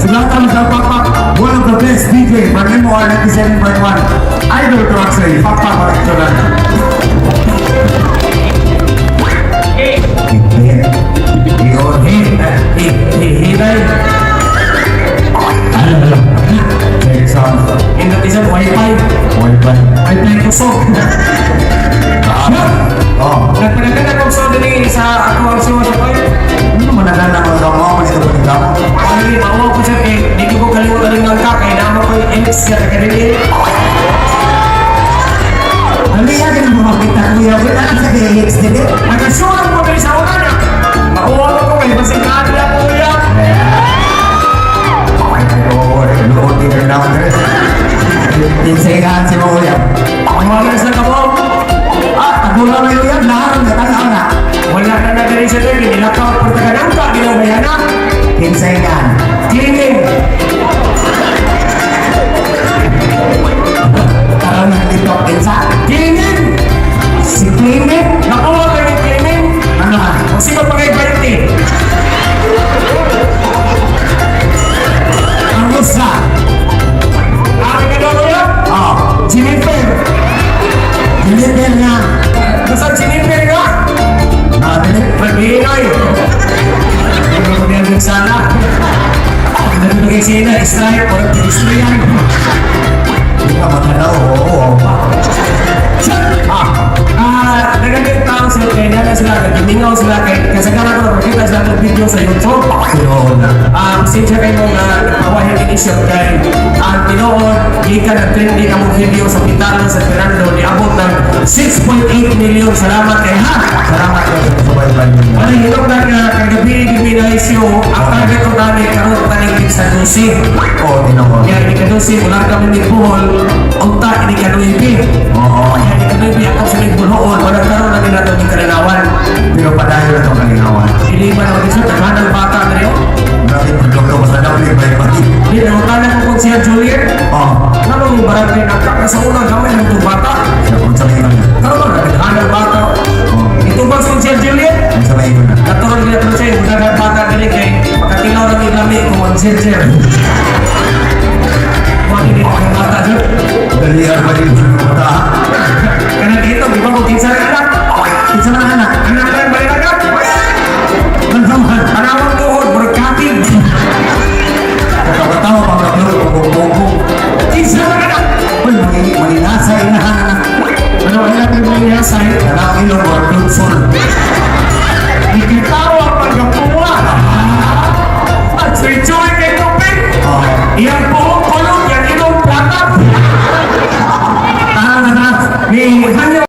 Welcome sa Pakpak, one of the best DJ from MOR 97.1. Idol to say, Pakpak Maraming. Hinay. Ano, ano? Check sound. Indot isa, wifi. Wifi. Wifi kusog. Oh. Nagpanagan akong sound din sa ako ang show sa koy. Ano man nagana mo daw mo ito pa mo? Ay, mauwa ko siya kay di ko kalimutan rin ng ka kay namo ko yung ex nga nakadili. Ano yan mo makita kuya? Wala sa KX dili. Nagasuran mo diri sa una na. Mauwa ko kay basig ka nila kuya. Oo, luot din na ako dre. Tinsingan si mo kuya. Wala sa kamo. Ah, tagula mo yan, lahat na tanaw na. Wala na na diri sa diri nilakaw por taganang ka di na bayana. Tinsingan. Cleaning. Karon na dito kinsa? Cleaning. Si Clement. Nakuha kayo cleaning. Ano ka? O sino pa kay 20? Ang usa. Ang ikalaw kuya? Oh, Jennifer. Jennifer nga. Basta Jennifer nga. Ah, dili. Maghihinoy. Hindi ko niya sana. Nabibigay siya na, strike, or pedestrian. Di ka matanaw, oo. Ah, ah, nagagawin tao sila kay nana sila, nagkimingaw sila kay kasagaran ko nakakita sila ng video sa YouTube. Tinuod na. Ah, pasensya kayo nga nagpawahin ini siya kay ang tinuod gikan ang trending among video sa Pitalo sa Fernando niabot ng 6.8 million. Salamat kay ha. Salamat kayo sa subaybay ninyo. Ano hinog na nga kagabi gabi na issue ang target ko namin karon taning sa 12. Oo, tinuod. Kaya ini ka 12 mula kami ni Bohol, unta ini ka 9. Oo. Kaya ini ka 9 ako sa Bulhoon, walang karon na ginato ng kalinawan. Pero padayon na itong kalinawan. Dili ba naman sa taghanang bata na yun? Grabe, produkto mo sa dawli, may pati. Di nangutana ko kung siya Juliet. Oh, Ano yung barangay nagka sa una gamay ng itong bata? sa kung sa may na. Karon na naghanang bata. Ito ba si siya Juliet? Kung sa may na. Natural gina to siya, yung bata dali kay makatilaw ng ilami kung ang sir. Mga hindi ang bata dyan. Dali ang pati yung bata. Kanang dito, di ba kung kinsa rin anak? Kinsa man anak? Anak lang ba rin anak? Ano naman? Panawang tuhod, murag katig. Katawa-tawa pang kapulog, pagbubugbog. Kinsa rin anak? Uy, manginasa inahan anak. Ano, wala kang manginasay? Kanang ilong or dutsol.